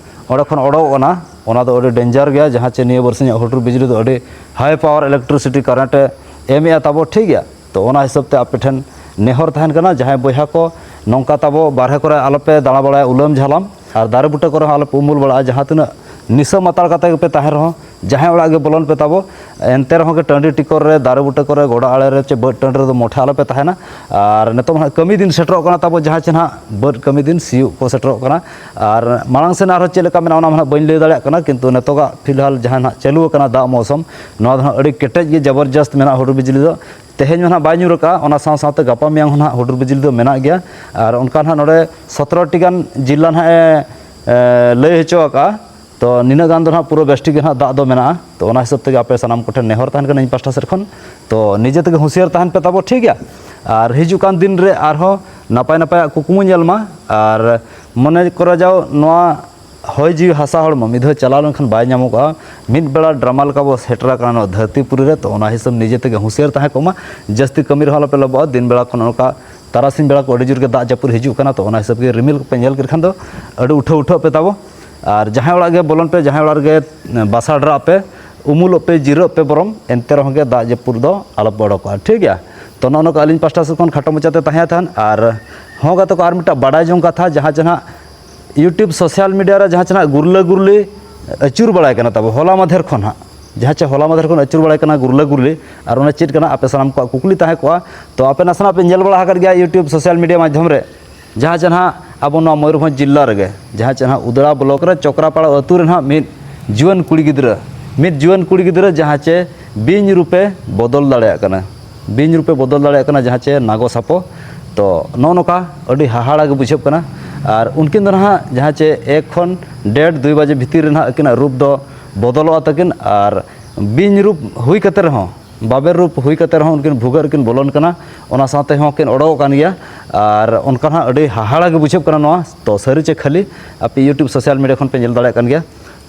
ᱚᱸᱰᱮ ᱠᱷᱚᱱ ᱚᱰᱚᱠᱚᱜ ᱠᱟᱱᱟ, ᱚᱱᱟ ᱫᱚ ᱟᱹᱰᱤ ᱰᱮᱧᱡᱟᱨ ᱜᱮᱭᱟ, ᱡᱟᱦᱟᱸ ᱪᱮ ᱱᱤᱭᱟᱹ ᱵᱟᱨᱥᱤᱧᱟᱜ ᱦᱩᱰᱩᱨ ᱵᱤᱡᱽᱞᱤ ᱫᱚ ᱟᱹᱰᱤ ᱦᱟᱭ ᱯᱟᱣᱟᱨ ᱤᱞᱮᱠᱴᱨᱤᱥᱤᱴᱤ ᱠᱟᱨᱮᱱᱴ ᱮ ᱮᱢᱮᱜᱼᱟ ᱛᱟᱵᱚ, ᱴᱷᱤᱠ ᱜᱮᱭᱟ᱾ ᱛᱚ ᱚᱱᱟ ᱦᱤᱥᱟᱹᱵ ᱛᱮ ᱟᱯᱮ ᱴᱷᱮᱱ ᱱᱮᱦᱚᱨ ᱛᱟᱦᱮᱱ ᱠᱟᱱᱟ, ᱡᱟᱦᱟᱸᱭ ᱵᱚᱭᱦᱟ ᱠᱚ ᱱᱚᱝᱠᱟ ᱛᱟᱵᱚ ᱵᱟᱨᱦᱮ ᱠᱚᱨᱮ ᱟᱞᱚᱯᱮ ᱫᱟᱬᱟ ᱵᱟᱲᱟᱭᱟ, ᱩᱞᱟᱹᱢ ᱡᱷᱟᱞᱟᱢ, ᱟᱨ ᱫᱟᱨᱮ ᱵᱩᱴᱟᱹ ᱠᱚᱨᱮ ᱦᱚᱸ ᱟᱞᱚᱯᱮ ᱩᱢᱩᱞ ᱵᱟᱲᱟᱜᱼᱟ᱾ ᱡᱟᱦᱟᱸ ᱛᱤᱱᱟᱹᱜ ᱱᱤᱥᱟᱹ ᱢᱟᱛᱟᱞ ᱠᱟᱛᱮ ᱜᱮᱯᱮ ᱛᱟᱦᱮᱱ ᱨᱮᱦᱚᱸ, ᱡᱟᱦᱟᱸᱭ ᱚᱲᱟᱜ ᱜᱮ ᱵᱚᱞᱚᱱ ᱯᱮ ᱛᱟᱵᱚ, ᱮᱱᱛᱮ ᱨᱮᱦᱚᱸ ᱜᱮ ᱴᱟᱺᱰᱤ ᱴᱤᱠᱚᱨ ᱨᱮ, ᱫᱟᱨᱮ ᱵᱩᱴᱟᱹ ᱠᱚᱨᱮ, ᱜᱚᱰᱟ ᱟᱲᱮ ᱨᱮ ᱪᱮ ᱵᱟᱹᱫᱽ ᱴᱟᱺᱰᱤ ᱨᱮᱫᱚ ᱢᱚᱴᱷᱮ ᱟᱞᱚᱯᱮ ᱛᱟᱦᱮᱱᱟ᱾ ᱟᱨ ᱱᱤᱛᱚᱜ ᱢᱟ ᱦᱟᱸᱜ ᱠᱟᱹᱢᱤ ᱫᱤᱱ ᱥᱮᱴᱮᱨᱚᱜ ᱠᱟᱱᱟ ᱛᱟᱵᱚ, ᱡᱟᱦᱟᱸ ᱪᱮ ᱱᱟᱦᱟᱜ ᱵᱟᱹᱫᱽ ᱠᱟᱹᱢᱤ ᱫᱤᱱ, ᱥᱤᱭᱳᱜ ᱠᱚ ᱥᱮᱴᱮᱨᱚᱜ ᱠᱟᱱᱟ᱾ ᱟᱨ ᱢᱟᱲᱟᱝ ᱥᱮᱱ ᱟᱨᱦᱚᱸ ᱪᱮᱫ ᱞᱮᱠᱟ ᱢᱮᱱᱟᱜᱼᱟ, ᱚᱱᱟ ᱢᱟ ᱦᱟᱸᱜ ᱵᱟᱹᱧ ᱞᱟᱹᱭ ᱫᱟᱲᱮᱭᱟᱜ ᱠᱟᱱᱟ, ᱠᱤᱱᱛᱩ ᱱᱤᱛᱚᱜᱟᱜ ᱯᱷᱤᱞᱦᱟᱞ ᱡᱟᱦᱟᱸ ᱱᱟᱦᱟᱜ ᱪᱟᱹᱞᱩ ᱟᱠᱟᱱᱟ ᱫᱟᱜ ᱢᱳᱥᱩᱢ, ᱱᱚᱣᱟ ᱫᱚ ᱦᱟᱸᱜ ᱟᱹᱰᱤ ᱠᱮᱴᱮᱡ ᱜᱮ ᱡᱚᱵᱚᱨᱡᱚᱥᱛ ᱢᱮᱱᱟᱜᱼᱟ ᱦᱩᱰᱩᱨ ᱵᱤᱡᱽᱞᱤ ᱫᱚ᱾ ᱛᱮᱦᱮᱧ ᱢᱟ ᱱᱟᱦᱟᱜ ᱵᱟᱭ ᱧᱩᱨ ᱟᱠᱟᱫᱼᱟ, ᱚᱱᱟ ᱥᱟᱶ ᱥᱟᱶᱛᱮ ᱜᱟᱯᱟ ᱢᱮᱭᱟᱝ ᱦᱚᱸ ᱱᱟᱦᱟᱜ ᱦᱩᱰᱩᱨ ᱵᱤᱡᱽᱞᱤ ᱫᱚ ᱢᱮᱱᱟᱜ ᱜᱮᱭᱟ᱾ ᱟᱨ ᱚᱱᱠᱟ ᱱᱟᱦᱟᱜ ᱱᱚᱰᱮ ᱥᱚᱛᱨᱚ ᱴᱤ ᱜᱟᱱ ᱡᱤᱞᱟ ᱱᱟᱦᱟᱜ ᱮ, ᱮ, ᱞᱟᱹᱭ ᱦᱚᱪᱚ ᱟᱠᱟᱫᱼᱟ᱾ ᱛᱚ ᱱᱤᱱᱟᱹᱜ ᱜᱟᱱ ᱫᱚ ᱱᱟᱦᱟᱜ ᱯᱩᱨᱟᱹ ᱵᱮᱥ ᱴᱷᱤᱠ ᱜᱮ ᱱᱟᱦᱟᱜ ᱫᱟᱜ ᱫᱚ ᱢᱮᱱᱟᱜᱼᱟ᱾ ᱛᱚ ᱚᱱᱟ ᱦᱤᱥᱟᱹᱵ ᱛᱮᱜᱮ ᱟᱯᱮ ᱥᱟᱱᱟᱢ ᱠᱚᱴᱷᱮᱱ ᱱᱮᱦᱚᱨ ᱛᱟᱦᱮᱱ ᱠᱟᱱᱟ ᱤᱧ ᱯᱟᱥᱴᱟ ᱥᱮᱫ ᱠᱷᱚᱱ᱾ ᱛᱚ ᱱᱤᱡᱮ ᱛᱮᱜᱮ ᱦᱩᱸᱥᱤᱭᱟᱹᱨ ᱛᱟᱦᱮᱱ ᱯᱮ ᱛᱟᱵᱚ, ᱴᱷᱤᱠ ᱜᱮᱭᱟ? ᱟᱨ ᱦᱤᱡᱩᱜ ᱠᱟᱱ ᱫᱤᱱ ᱨᱮ ᱟᱨᱦᱚᱸ ᱱᱟᱯᱟᱭ ᱱᱟᱯᱟᱭᱟᱜ ᱠᱩᱠᱢᱩ ᱧᱮᱞ ᱢᱟ᱾ ᱟᱨ ᱢᱚᱱᱮ ᱠᱚᱨᱟ ᱡᱟᱣ ᱱᱚᱣᱟ ᱦᱚᱭ ᱡᱤᱣᱤ ᱦᱟᱥᱟ ᱦᱚᱲᱢᱚ ᱢᱤᱫ ᱫᱷᱟᱣ ᱪᱟᱞᱟᱣ ᱞᱮᱱᱠᱷᱟᱱ ᱵᱟᱭ ᱧᱟᱢᱚᱜᱼᱟ᱾ ᱢᱤᱫ ᱵᱮᱲᱟ ᱰᱨᱟᱢᱟ ᱞᱮᱠᱟ ᱵᱚ ᱥᱮᱴᱮᱨ ᱟᱠᱟᱱᱟ ᱱᱚᱣᱟ ᱫᱷᱟᱹᱨᱛᱤ ᱯᱩᱨᱤ ᱨᱮ᱾ ᱛᱚ ᱚᱱᱟ ᱦᱤᱥᱟᱹᱵ ᱱᱤᱡᱮ ᱛᱮᱜᱮ ᱦᱩᱸᱥᱤᱭᱟᱹᱨ ᱛᱟᱦᱮᱸ ᱠᱚᱜ ᱢᱟ᱾ ᱡᱟᱹᱥᱛᱤ ᱠᱟᱹᱢᱤ ᱨᱮᱦᱚᱸ ᱟᱞᱚᱯᱮ ᱞᱚᱵᱚᱜᱼᱟ᱾ ᱫᱤᱱ ᱵᱮᱲᱟ ᱠᱷᱚᱱ ᱚᱱᱠᱟ ᱛᱟᱨᱟᱥᱤᱧ ᱵᱮᱲᱟ ᱠᱚ ᱟᱹᱰᱤ ᱡᱳᱨ ᱜᱮ ᱫᱟᱜ ᱡᱟᱹᱯᱩᱫ ᱦᱤᱡᱩᱜ ᱠᱟᱱᱟ᱾ ᱛᱚ ᱚᱱᱟ ᱦᱤᱥᱟᱹᱵ ᱜᱮ ᱨᱤᱢᱤᱞ ᱠᱚᱯᱮ ᱧᱮᱞ ᱠᱮᱫ ᱠᱷᱟᱱ ᱫᱚ ᱟᱹᱰᱤ ᱩᱴᱷᱟᱹᱣ ᱩᱴᱷᱟᱹᱣ ᱯᱮ ᱛᱟᱵᱚ᱾ ᱟᱨ ᱡᱟᱦᱟᱸᱭ ᱚᱲᱟᱜ ᱜᱮ ᱵᱚᱞᱚᱱ ᱯᱮ, ᱡᱟᱦᱟᱸᱭ ᱚᱲᱟᱜ ᱨᱮᱜᱮ ᱵᱟᱥᱟ ᱰᱮᱨᱟᱜ ᱯᱮ, ᱩᱢᱩᱞᱚᱜ ᱯᱮ, ᱡᱤᱨᱟᱹᱜ ᱯᱮ ᱵᱚᱨᱚᱝ, ᱮᱱᱛᱮ ᱨᱮᱦᱚᱸ ᱜᱮ ᱫᱟᱜ ᱡᱟᱹᱯᱩᱫ ᱫᱚ ᱟᱞᱚᱯᱮ ᱚᱰᱚᱠᱚᱜᱼᱟ, ᱴᱷᱤᱠ ᱜᱮᱭᱟ? ᱛᱚ ᱱᱚᱜᱼᱚ ᱱᱚᱝᱠᱟ ᱟᱹᱞᱤᱧ ᱯᱟᱥᱴᱟ ᱥᱮᱫ ᱠᱷᱚᱱ ᱠᱷᱟᱴᱚ ᱢᱟᱪᱷᱟᱛᱮ ᱛᱟᱦᱮᱸ ᱛᱟᱦᱮᱱ᱾ ᱟᱨ ᱦᱚᱸ ᱜᱟᱛᱮ ᱠᱚ, ᱟᱨ ᱢᱤᱫᱴᱟᱝ ᱵᱟᱰᱟᱭ ᱡᱚᱝ ᱠᱟᱛᱷᱟ, ᱡᱟᱦᱟᱸ ᱪᱮ ᱱᱟᱦᱟᱜ YouTube social media ᱨᱮ ᱡᱟᱦᱟᱸ ᱪᱮ ᱱᱟᱦᱟᱜ ᱜᱩᱨᱞᱟᱹ ᱜᱩᱨᱞᱤ ᱟᱹᱪᱩᱨ ᱵᱟᱲᱟᱭ ᱠᱟᱱᱟ ᱛᱟᱵᱚ ᱦᱚᱞᱟ ᱢᱟᱫᱷᱮᱨ ᱠᱷᱚᱱ ᱦᱟᱸᱜ, ᱡᱟᱦᱟᱸ ᱪᱮ ᱦᱚᱞᱟ ᱢᱟᱫᱷᱮᱨ ᱠᱷᱚᱱ ᱟᱹᱪᱩᱨ ᱵᱟᱲᱟᱭ ᱠᱟᱱᱟ ᱜᱩᱨᱞᱟᱹ ᱜᱩᱨᱞᱤ, ᱟᱨ ᱚᱱᱟ ᱪᱮᱫ ᱠᱟᱱᱟ ᱟᱯᱮ ᱥᱟᱱᱟᱢ ᱠᱚᱣᱟᱜ ᱠᱩᱠᱞᱤ ᱛᱟᱦᱮᱸ ᱠᱚᱜᱼᱟ᱾ ᱛᱚ ᱟᱯᱮ ᱱᱟᱥᱮᱱᱟᱜ ᱯᱮ ᱧᱮᱞ ᱵᱟᱲᱟ ᱟᱠᱟᱫ ᱜᱮᱭᱟ YouTube social media ᱢᱟᱫᱽᱫᱷᱚᱢ ᱨᱮ, ᱡᱟᱦᱟᱸ ᱪᱮ ᱱᱟᱦᱟᱜ ᱟᱵᱚ ᱱᱚᱣᱟ ᱢᱚᱭᱩᱨᱵᱷᱚᱸᱡᱽ ᱡᱤᱞᱟ ᱨᱮᱜᱮ, ᱡᱟᱦᱟᱸ ᱪᱮ ᱱᱟᱦᱟᱜ ᱩᱫᱽᱲᱟ ᱵᱞᱚᱠ ᱨᱮ ᱪᱚᱠᱨᱟᱯᱟᱲᱟ ᱟᱹᱛᱩ ᱨᱮ ᱱᱟᱦᱟᱜ ᱢᱤᱫ ᱡᱩᱣᱟᱹᱱ ᱠᱩᱲᱤ ᱜᱤᱫᱽᱨᱟᱹ, ᱢᱤᱫ ᱡᱩᱣᱟᱹᱱ ᱠᱩᱲᱤ ᱜᱤᱫᱽᱨᱟᱹ ᱡᱟᱦᱟᱸ ᱪᱮ ᱵᱤᱧ ᱨᱩᱯᱮ ᱵᱚᱫᱚᱞ ᱫᱟᱲᱮᱭᱟᱜ ᱠᱟᱱᱟ, ᱵᱤᱧ ᱨᱩᱯᱮ ᱵᱚᱫᱚᱞ ᱫᱟᱲᱮᱭᱟᱜ ᱠᱟᱱᱟ, ᱡᱟᱦᱟᱸ ᱪᱮ ᱱᱟᱜᱚ ᱥᱟᱯᱚ᱾ ᱛᱚ ᱱᱚᱜᱼᱚ ᱱᱚᱝᱠᱟ ᱟᱹᱰᱤ ᱦᱟᱦᱟᱲᱟ ᱜᱮ ᱵᱩᱡᱷᱟᱹᱜ ᱠᱟᱱᱟ᱾ ᱟᱨ ᱩᱱᱠᱤᱱ ᱫᱚ ᱱᱟᱦᱟᱜ ᱡᱟᱦᱟᱸ ᱪᱮ ᱮᱠ ᱠᱷᱚᱱ ᱰᱮᱲ ᱫᱩᱭ ᱵᱟᱡᱮ ᱵᱷᱤᱛᱤᱨ ᱨᱮ ᱱᱟᱦᱟᱜ ᱟᱹᱠᱤᱱᱟᱜ ᱨᱩᱯ ᱫᱚ ᱵᱚᱫᱚᱞᱚᱜᱼᱟ ᱛᱟᱹᱠᱤᱱ᱾ ᱟᱨ ᱵᱤᱧ ᱨᱩᱯ ᱦᱩᱭ ᱠᱟᱛᱮ ᱨᱮᱦᱚᱸ, ᱵᱟᱵᱮᱨ ᱨᱩᱯ ᱦᱩᱭ ᱠᱟᱛᱮ ᱨᱮᱦᱚᱸ ᱩᱱᱠᱤᱱ ᱵᱷᱩᱜᱟᱹᱜ ᱨᱮᱠᱤᱱ ᱵᱚᱞᱚᱱ ᱠᱟᱱᱟ, ᱚᱱᱟ ᱥᱟᱶᱛᱮ ᱦᱚᱸ ᱠᱤᱱ ᱚᱰᱚᱠᱚᱜ ᱠᱟᱱ ᱜᱮᱭᱟ᱾ ᱟᱨ ᱚᱱᱠᱟ ᱱᱟᱦᱟᱜ ᱟᱹᱰᱤ ᱦᱟᱦᱟᱲᱟ ᱜᱮ ᱵᱩᱡᱷᱟᱹᱜ ᱠᱟᱱᱟ ᱱᱚᱣᱟ᱾ ᱛᱚ ᱥᱟᱹᱨᱤ ᱪᱮ ᱠᱷᱟᱹᱞᱤ ᱟᱯᱮ YouTube social media ᱠᱷᱚᱱ ᱯᱮ ᱧᱮᱞ ᱫᱟᱲᱮᱭᱟᱜ ᱠᱟᱱ ᱜᱮᱭᱟ᱾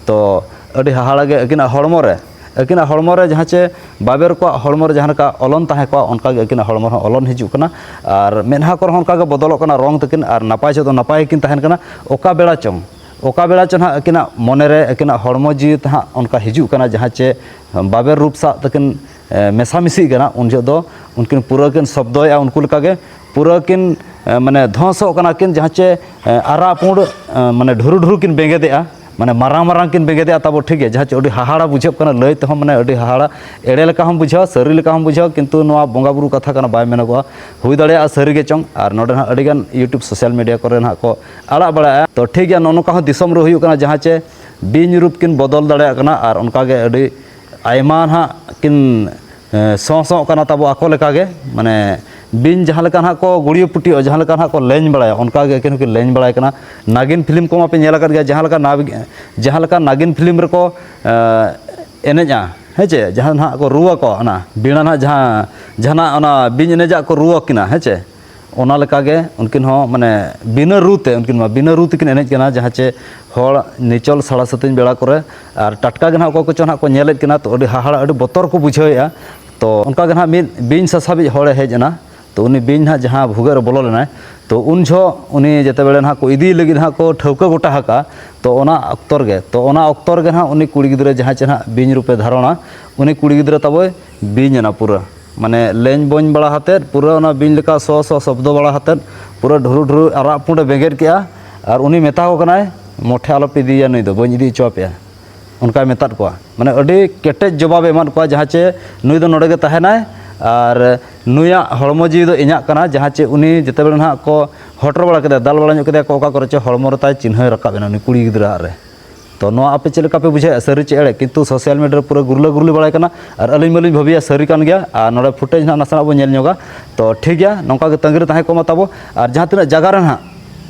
ᱛᱚ ᱟᱹᱰᱤ ᱦᱟᱦᱟᱲᱟ ᱜᱮ ᱟᱹᱠᱤᱱᱟᱜ ᱦᱚᱲᱢᱚ ᱨᱮ, ᱟᱹᱠᱤᱱᱟᱜ ᱦᱚᱲᱢᱚ ᱨᱮ ᱡᱟᱦᱟᱸ ᱪᱮ ᱵᱟᱵᱮᱨ ᱠᱚᱣᱟᱜ ᱦᱚᱲᱢᱚ ᱨᱮ ᱡᱟᱦᱟᱸ ᱞᱮᱠᱟ ᱚᱞᱚᱱ ᱛᱟᱦᱮᱸ ᱠᱚᱜᱼᱟ, ᱚᱱᱠᱟ ᱜᱮ ᱟᱹᱠᱤᱱᱟᱜ ᱦᱚᱲᱢᱚ ᱨᱮᱦᱚᱸ ᱚᱞᱚᱱ ᱦᱤᱡᱩᱜ ᱠᱟᱱᱟ᱾ ᱟᱨ ᱢᱮᱫᱦᱟ ᱠᱚᱨᱮ ᱦᱚᱸ ᱚᱱᱠᱟ ᱜᱮ ᱵᱚᱫᱚᱞᱚᱜ ᱠᱟᱱᱟ ᱨᱚᱝ ᱛᱟᱹᱠᱤᱱ, ᱟᱨ ᱱᱟᱯᱟᱭ ᱪᱮᱫ ᱫᱚ ᱱᱟᱯᱟᱭ ᱜᱮᱠᱤᱱ ᱛᱟᱦᱮᱱ ᱠᱟᱱᱟ᱾ ᱚᱠᱟ ᱵᱮᱲᱟ ᱪᱚᱝ, ᱚᱠᱟ ᱵᱮᱲᱟ ᱪᱚ ᱱᱟᱦᱟᱜ ᱟᱹᱠᱤᱱᱟᱜ ᱢᱚᱱᱮ ᱨᱮ, ᱟᱹᱠᱤᱱᱟᱜ ᱦᱚᱲᱢᱚ ᱡᱤᱣᱤ ᱛᱮ ᱦᱟᱸᱜ ᱚᱱᱠᱟ ᱦᱤᱡᱩᱜ ᱠᱟᱱᱟ, ᱡᱟᱦᱟᱸ ᱪᱮ ᱵᱟᱵᱮᱨ ᱨᱩᱯ ᱥᱟᱶ ᱛᱟᱹᱠᱤᱱ, ᱮ, ᱢᱮᱥᱟ ᱢᱤᱥᱤᱜ ᱠᱟᱱᱟ, ᱩᱱ ᱡᱚᱦᱚᱜ ᱫᱚ ᱩᱱᱠᱤᱱ ᱯᱩᱨᱟᱹ ᱠᱤᱱ ᱥᱚᱵᱫᱚᱭᱮᱜᱼᱟ, ᱩᱱᱠᱩ ᱞᱮᱠᱟ ᱜᱮ ᱯᱩᱨᱟᱹ ᱠᱤᱱ ᱮ, ᱢᱟᱱᱮ ᱫᱷᱚᱸᱥᱚᱜ ᱠᱟᱱᱟ ᱠᱤᱱ, ᱡᱟᱦᱟᱸ ᱪᱮ ᱮ, ᱟᱨᱟᱜ ᱯᱩᱸᱰ ᱮ, ᱢᱟᱱᱮ ᱰᱷᱩᱨᱩ ᱰᱷᱩᱨᱩ ᱠᱤᱱ ᱵᱮᱸᱜᱮᱫᱮᱜᱼᱟ, ᱢᱟᱱᱮ ᱢᱟᱨᱟᱝ ᱢᱟᱨᱟᱝ ᱠᱤᱱ ᱵᱮᱸᱜᱮᱫᱮᱜᱼᱟ ᱛᱟᱵᱚ, ᱴᱷᱤᱠ ᱜᱮᱭᱟ, ᱡᱟᱦᱟᱸ ᱪᱮ ᱟᱹᱰᱤ ᱦᱟᱦᱟᱲᱟ ᱵᱩᱡᱷᱟᱹᱜ ᱠᱟᱱᱟ, ᱞᱟᱹᱭ ᱛᱮᱦᱚᱸ ᱢᱟᱱᱮ ᱟᱹᱰᱤ ᱦᱟᱦᱟᱲᱟ, ᱮᱲᱮ ᱞᱮᱠᱟ ᱦᱚᱸᱢ ᱵᱩᱡᱷᱟᱹᱣᱟ, ᱥᱟᱹᱨᱤ ᱞᱮᱠᱟ ᱦᱚᱸᱢ ᱵᱩᱡᱷᱟᱹᱣᱟ, ᱠᱤᱱᱛᱩ ᱱᱚᱣᱟ ᱵᱚᱸᱜᱟ ᱵᱩᱨᱩ ᱠᱟᱛᱷᱟ ᱠᱟᱱᱟ, ᱵᱟᱭ ᱢᱮᱱᱚᱜᱚᱜᱼᱟ, ᱦᱩᱭ ᱫᱟᱲᱮᱭᱟᱜᱼᱟ ᱥᱟᱹᱨᱤ ᱜᱮ ᱪᱚᱝ᱾ ᱟᱨ ᱱᱚᱰᱮ ᱱᱟᱦᱟᱜ ᱟᱹᱰᱤ ᱜᱟᱱ YouTube social media ᱠᱚᱨᱮ ᱱᱟᱦᱟᱜ ᱠᱚ ᱟᱲᱟᱜ ᱵᱟᱲᱟᱭᱟ᱾ ᱛᱚ ᱴᱷᱤᱠ ᱜᱮᱭᱟ, ᱱᱚᱜᱼᱚ ᱱᱚᱝᱠᱟ ᱦᱚᱸ ᱫᱤᱥᱚᱢ ᱨᱮ ᱦᱩᱭᱩᱜ ᱠᱟᱱᱟ, ᱡᱟᱦᱟᱸ ᱪᱮ ᱵᱤᱧ ᱨᱩᱯ ᱠᱤᱱ ᱵᱚᱫᱚᱞ ᱫᱟᱲᱮᱭᱟᱜ ᱠᱟᱱᱟ, ᱟᱨ ᱚᱱᱠᱟ ᱜᱮ ᱟᱹᱰᱤ ᱟᱭᱢᱟ ᱱᱟᱦᱟᱜ ᱠᱤᱱ ᱮ, ᱥᱚᱸ ᱥᱚᱸᱜ ᱠᱟᱱᱟ ᱛᱟᱵᱚ ᱟᱠᱚ ᱞᱮᱠᱟᱜᱮ, ᱢᱟᱱᱮ ᱵᱤᱧ ᱡᱟᱦᱟᱸ ᱞᱮᱠᱟ ᱱᱟᱦᱟᱜ ᱠᱚ ᱜᱩᱲᱤᱭᱟᱹ ᱯᱩᱴᱤᱜᱼᱟ, ᱡᱟᱦᱟᱸ ᱞᱮᱠᱟ ᱱᱟᱦᱟᱜ ᱠᱚ ᱞᱮᱧ ᱵᱟᱲᱟᱭᱟ, ᱚᱱᱠᱟ ᱜᱮ ᱟᱹᱠᱤᱱ ᱦᱚᱸᱠᱤᱱ ᱞᱮᱧ ᱵᱟᱲᱟᱭ ᱠᱟᱱᱟ᱾ ᱱᱟᱜᱤᱱ ᱯᱷᱤᱞᱢ ᱠᱚᱢᱟ ᱯᱮ ᱧᱮᱞ ᱟᱠᱟᱫ ᱜᱮᱭᱟ, ᱡᱟᱦᱟᱸ ᱞᱮᱠᱟ ᱱᱟᱜ-, ᱡᱟᱦᱟᱸ ᱞᱮᱠᱟ ᱱᱟᱜᱤᱱ ᱯᱷᱤᱞᱢ ᱨᱮᱠᱚ ᱮ, ᱮᱱᱮᱡᱼᱟ, ᱦᱮᱸ ᱪᱮ, ᱡᱟᱦᱟᱸ ᱱᱟᱦᱟᱜ ᱠᱚ ᱨᱩ ᱟᱠᱚ, ᱚᱱᱟ ᱵᱤᱬᱟ ᱱᱟᱦᱟᱜ ᱡᱟᱦᱟᱸ ᱡᱟᱦᱟᱱᱟᱜ ᱚᱱᱟ ᱵᱤᱧ ᱮᱱᱮᱡᱟᱜ ᱠᱚ ᱨᱩ ᱟᱹᱠᱤᱱᱟ, ᱦᱮᱸ ᱪᱮ, ᱚᱱᱟ ᱞᱮᱠᱟᱜᱮ ᱩᱱᱠᱤᱱ ᱦᱚᱸ ᱢᱟᱱᱮ ᱵᱤᱱᱟᱹ ᱨᱩ ᱛᱮ, ᱩᱱᱠᱤᱱ ᱢᱟ ᱵᱤᱱᱟᱹ ᱨᱩ ᱛᱮᱠᱤᱱ ᱮᱱᱮᱡ ᱠᱟᱱᱟ, ᱡᱟᱦᱟᱸ ᱪᱮ ᱦᱚᱲ ᱱᱤᱪᱚᱞ ᱥᱟᱲᱟ ᱥᱟᱹᱛᱤᱧ ᱵᱮᱲᱟ ᱠᱚᱨᱮ ᱟᱨ ᱴᱟᱴᱠᱟ ᱜᱮ ᱱᱟᱦᱟᱜ ᱚᱠᱚᱭ ᱠᱚᱪᱚ ᱱᱟᱦᱟᱜ ᱠᱚ ᱧᱮᱞᱮᱫ ᱠᱤᱱᱟ, ᱛᱚ ᱟᱹᱰᱤ ᱦᱟᱦᱟᱲᱟ, ᱟᱹᱰᱤ ᱵᱚᱛᱚᱨ ᱠᱚ ᱵᱩᱡᱷᱟᱹᱣᱮᱫᱼᱟ᱾ ᱛᱚ ᱚᱱᱠᱟ ᱜᱮ ᱱᱟᱦᱟᱜ ᱢᱤᱫ ᱵᱤᱧ ᱥᱟᱥᱟᱵᱤᱡ ᱦᱚᱲᱮ ᱦᱮᱡ ᱮᱱᱟ᱾ ᱛᱚ ᱩᱱᱤ ᱵᱤᱧ ᱱᱟᱦᱟᱜ ᱡᱟᱦᱟᱸ ᱵᱷᱩᱜᱟᱹᱜ ᱨᱮ ᱵᱚᱞᱚ ᱞᱮᱱᱟᱭ, ᱛᱚ ᱩᱱ ᱡᱚᱦᱚᱜ ᱩᱱᱤ ᱡᱮᱛᱮ ᱵᱮᱲᱮ ᱱᱟᱦᱟᱜ ᱠᱚ ᱤᱫᱤᱭᱮ ᱞᱟᱹᱜᱤᱫ ᱱᱟᱦᱟᱜ ᱠᱚ ᱴᱷᱟᱹᱣᱠᱟᱹ ᱜᱚᱴᱟ ᱟᱠᱟᱫᱼᱟ, ᱛᱚ ᱚᱱᱟ ᱚᱠᱛᱚ ᱨᱮᱜᱮ, ᱛᱚ ᱚᱱᱟ ᱚᱠᱛᱚ ᱨᱮᱜᱮ ᱱᱟᱦᱟᱜ ᱩᱱᱤ ᱠᱩᱲᱤ ᱜᱤᱫᱽᱨᱟᱹ ᱡᱟᱦᱟᱸᱭ ᱪᱮ ᱱᱟᱦᱟᱜ ᱵᱤᱧ ᱨᱩᱯᱮ ᱫᱷᱟᱨᱚᱱᱟ, ᱩᱱᱤ ᱠᱩᱲᱤ ᱜᱤᱫᱽᱨᱟᱹ ᱛᱟᱵᱚᱭ ᱵᱤᱧ ᱮᱱᱟ ᱯᱩᱨᱟᱹ᱾ ᱢᱟᱱᱮ ᱞᱮᱧ ᱵᱚᱧ ᱵᱟᱲᱟ ᱦᱟᱛᱮᱫ, ᱯᱩᱨᱟᱹ ᱚᱱᱟ ᱵᱤᱧ ᱞᱮᱠᱟ ᱥᱚ ᱥᱚ ᱥᱚᱵᱫᱚ ᱵᱟᱲᱟ ᱦᱟᱛᱮᱫ, ᱯᱩᱨᱟᱹ ᱰᱷᱩᱨᱩ ᱰᱷᱩᱨᱩ ᱟᱨᱟᱜ ᱯᱩᱸᱰᱮ ᱵᱮᱸᱜᱮᱫ ᱠᱮᱜᱼᱟ᱾ ᱟᱨ ᱩᱱᱤ ᱢᱮᱛᱟ ᱠᱚ ᱠᱟᱱᱟᱭ, "ᱢᱚᱴᱷᱮ ᱟᱞᱚᱯᱮ ᱤᱫᱤᱭᱮᱭᱟ, ᱱᱩᱭ ᱫᱚ ᱵᱟᱹᱧ ᱤᱫᱤ ᱦᱚᱪᱚ ᱟᱯᱮᱭᱟ", ᱚᱱᱠᱟᱭ ᱢᱮᱛᱟᱫ ᱠᱚᱣᱟ᱾ ᱢᱟᱱᱮ ᱟᱹᱰᱤ ᱠᱮᱴᱮᱡ ᱡᱚᱵᱟᱵᱮ ᱮᱢᱟᱫ ᱠᱚᱣᱟ, ᱡᱟᱦᱟᱸ ᱪᱮ ᱱᱩᱭ ᱫᱚ ᱱᱚᱰᱮ ᱜᱮ ᱛᱟᱦᱮᱱᱟᱭ ᱟᱨ ᱱᱩᱭᱟᱜ ᱦᱚᱲᱢᱚ ᱡᱤᱣᱤ ᱫᱚ ᱤᱧᱟᱹᱜ ᱠᱟᱱᱟ᱾ ᱡᱟᱦᱟᱸ ᱪᱮ ᱩᱱᱤ ᱡᱮᱛᱮ ᱵᱮᱲᱮ ᱱᱟᱦᱟᱜ ᱠᱚ ᱦᱚᱴᱚᱨ ᱵᱟᱲᱟ ᱠᱮᱫᱮᱭᱟ, ᱫᱟᱞ ᱵᱟᱲᱟ ᱧᱚᱜ ᱠᱮᱫᱮᱭᱟ ᱠᱚ, ᱚᱠᱟ ᱠᱚᱨᱮ ᱪᱚ ᱦᱚᱲᱢᱚ ᱨᱮ ᱛᱟᱭ ᱪᱤᱱᱦᱟᱹᱭ ᱨᱟᱠᱟᱵ ᱮᱱᱟ ᱩᱱᱤ ᱠᱩᱲᱤ ᱜᱤᱫᱽᱨᱟᱹ ᱟᱜ ᱨᱮ᱾ ᱛᱚ ᱱᱚᱣᱟ ᱟᱯᱮ ᱪᱮᱫ ᱞᱮᱠᱟ ᱯᱮ ᱵᱩᱡᱷᱟᱹᱣᱮᱫᱼᱟ? ᱥᱟᱹᱨᱤ ᱪᱮ ᱮᱲᱮ? ᱠᱤᱱᱛᱩ social media ᱨᱮ ᱯᱩᱨᱟᱹ ᱜᱩᱨᱞᱟᱹ ᱜᱩᱨᱞᱤ ᱵᱟᱲᱟᱭ ᱠᱟᱱᱟ, ᱟᱨ ᱟᱹᱞᱤᱧ ᱢᱟᱞᱤᱧ ᱵᱷᱟᱹᱵᱤᱭᱟ ᱥᱟᱹᱨᱤ ᱠᱟᱱ ᱜᱮᱭᱟ᱾ ᱟᱨ ᱱᱚᱰᱮ footage ᱱᱟᱦᱟᱜ ᱱᱟᱥᱮᱱᱟᱜ ᱵᱚᱱ ᱧᱮᱞ ᱧᱚᱜᱟ᱾ ᱛᱚ ᱴᱷᱤᱠ ᱜᱮᱭᱟ, ᱱᱚᱝᱠᱟ ᱜᱮ ᱛᱟᱺᱜᱤ ᱨᱮ ᱛᱟᱦᱮᱸ ᱠᱚᱜ ᱢᱟ ᱛᱟᱵᱚ᱾ ᱟᱨ ᱡᱟᱦᱟᱸ ᱛᱤᱱᱟᱹᱜ ᱡᱟᱭᱜᱟ ᱨᱮ ᱱᱟᱦᱟᱜ,